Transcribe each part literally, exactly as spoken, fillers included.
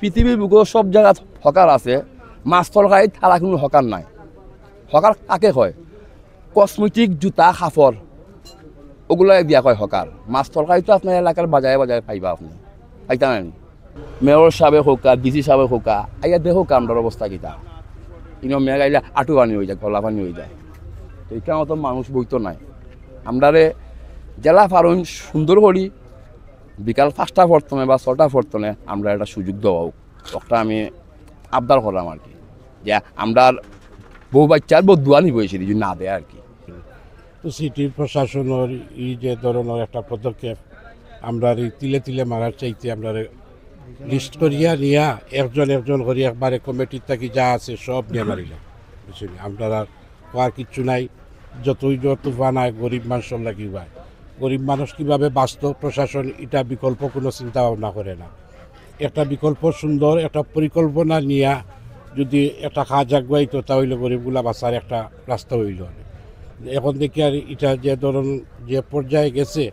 পৃথিবীর বুকো সব জাগাত হকার আছে, মাছ তরকারিত তারা কুনু হকার নাই। হকার কাকে কয়? কসমেটিক, জুতা, কাপড়, ওগুলা দিয়া কয় হকার। মাছ তরকারি তো আপনার এলাকার বাজারে বাজারে পাইবা আপনে, পাইতা নানি? মেয়র সাবে কউক্কা, ডিসি সাবে কউক্কা, আইয়া দেখউক্কা আমরার অবস্থা কিতা। ইনো মেঘ আইলে আটু পানি অইযায়, গলা পানি অইযায়। তো ইখানো তো মানুষ বইতো নায়। আমরারে যেলা পারইন সুন্দর করি বিকাল পাঁচটা পর্যন্ত বা ছয়টা পর্যন্ত আমরারে একটা সুযোগ দেওয়া অউক, একটা আমি আবদার করলাম আর কি, যে আমরার বউ বাচ্চার বদদোয়া নিবো এসে যদি না দেয় আর কি। তো সিটির প্রশাসনের এই যে ধরনের একটা পদক্ষেপ, আমরার এই তিলে তিলে মারার চাইতে আমরারে লিস্ট করিয়া নিয়া একজন একজন করি একবারে কমিটির থাকি যা আছে সব নিয়া মারিলাম, বুঝছইন? আমরার আর কওয়ার কিচ্ছু নাই। যতই যত বানায় গরিব মানুষর লাগি হয়, গরিব মানুষ কিভাবে বাঁচতো, প্রশাসন ইটা বিকল্প কুনু চিন্তা ভাবনা করে না। একটা বিকল্প সুন্দর একটা পরিকল্পনা নিয়া যদি একটা কাজ আগুয়াইতো, তা অইলে গরিবগুলা বাঁচার একটা রাস্তা অইলো। এখন দেখি আর ইটা যে ধরন যে পর্যায়ে গেছে,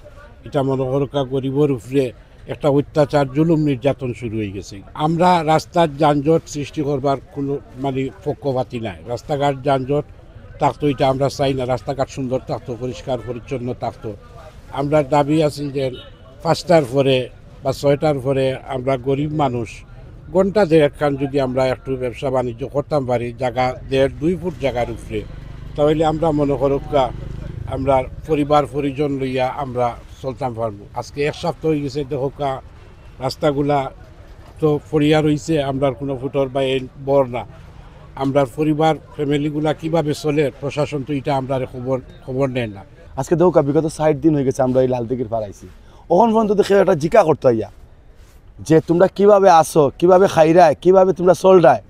ইটা মনো করউক্কা গরিবর উপরে একটা অত্যাচার, জুলুম, নির্যাতন শুরু অইগেছে। আমরা রাস্তার যানজট সৃষ্টি করবার কুনু মানে পক্ষপাতী নাই। রাস্তাঘাট যানজট থাকতো, ইটা আমরা চাই না। রাস্তাঘাট সুন্দর থাকতো, পরিষ্কার পরিচ্ছন্ন থাকতো। আমরার দাবি আছিল যে পাঁচটার পরে বা ছয়টার পরে আমরা গরিব মানুষ ঘন্টা দেড়েক খান যদি আমরা একটু ব্যবসা বাণিজ্য করতাম পারি, জাগা দেড় দুই ফুট জাগার উপরে, তা অইলে আমরা মনো করউক্কা আমরার পরিবার পরিজন লইয়া আমরা চলতাম পারমু। আজকে এক সপ্তাহ অইগেছে, দেখউক্কা রাস্তাগুলা তো পড়িয়া রইছে, আমরার কুনু ফুটর বা এন বর না। আমরার পরিবার ফ্যামিলিগুলা কিভাবে চলে, প্রশাসন তো ইটা আমরারে খবর খবর নেয় না। আজকে দেখউক্কা, বিগত ষাইট দিন অইগেছে আমরা এই লালদিঘির পার আইছি। অখন পর্যন্ত তো কেউ একটা জিকা করতো আইয়া যে তুমরা কিভাবে আছো, কিভাবে খাইরায়, কিভাবে তুমরা চলরায়।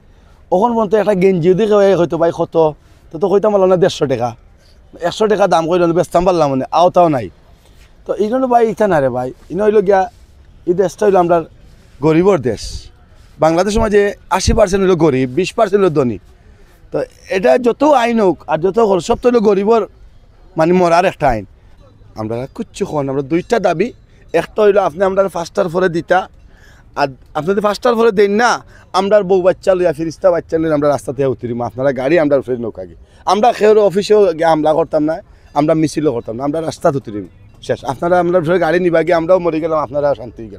অখন পর্যন্ত একটা গেঞ্জি যদি কেউ হয়তো ভাই কত, তো তো কইতাম পারলাম না দেড়শো টেকা, একশো টেকা দাম কইলে বেচতাম পারলাম মানে, আওতাও নাই। তো এই জন্য ভাই ইটা না রে ভাই, ইনো অইলো গিয়া, এই দেশটা অইলো আমরার গরিবর দেশ। বাংলাদেশর মাঝে আশি পার্সেন্ট অইলো গরিব, বিশ পার্সেন্ট অইলো ধনী। তো এটা যত আইন অউক আর যত করউক, সব তো অইলো গরিবর মানে মরার একটা আইন। আমরা কিচ্ছু কই না, আমরা দুইটা দাবি, একটা অইলো আপনে আমরারে পাঁচটার পরে দিতা, আর আপনে যদি পাঁচটার পরে দেইন না, আমরার বউ বাচ্চা লইয়া, ফিরিস্তা বাচ্চা লইয়া আমরা রাস্তাত উতরিমু, আপনারা গাড়ি আমরার উপরে নৌকা গিয়া। আমরা কেউর অফিসেও গিয়া হামলা করতাম না, আমরা মিছিলও করতাম না, আমরা রাস্তাত উতরিমু। শেষ। আপনারা আমরার উপরে গাড়ি নিবা গিয়া, আমরাও মরি গেলাম, আপনারাও শান্তি গেলাম।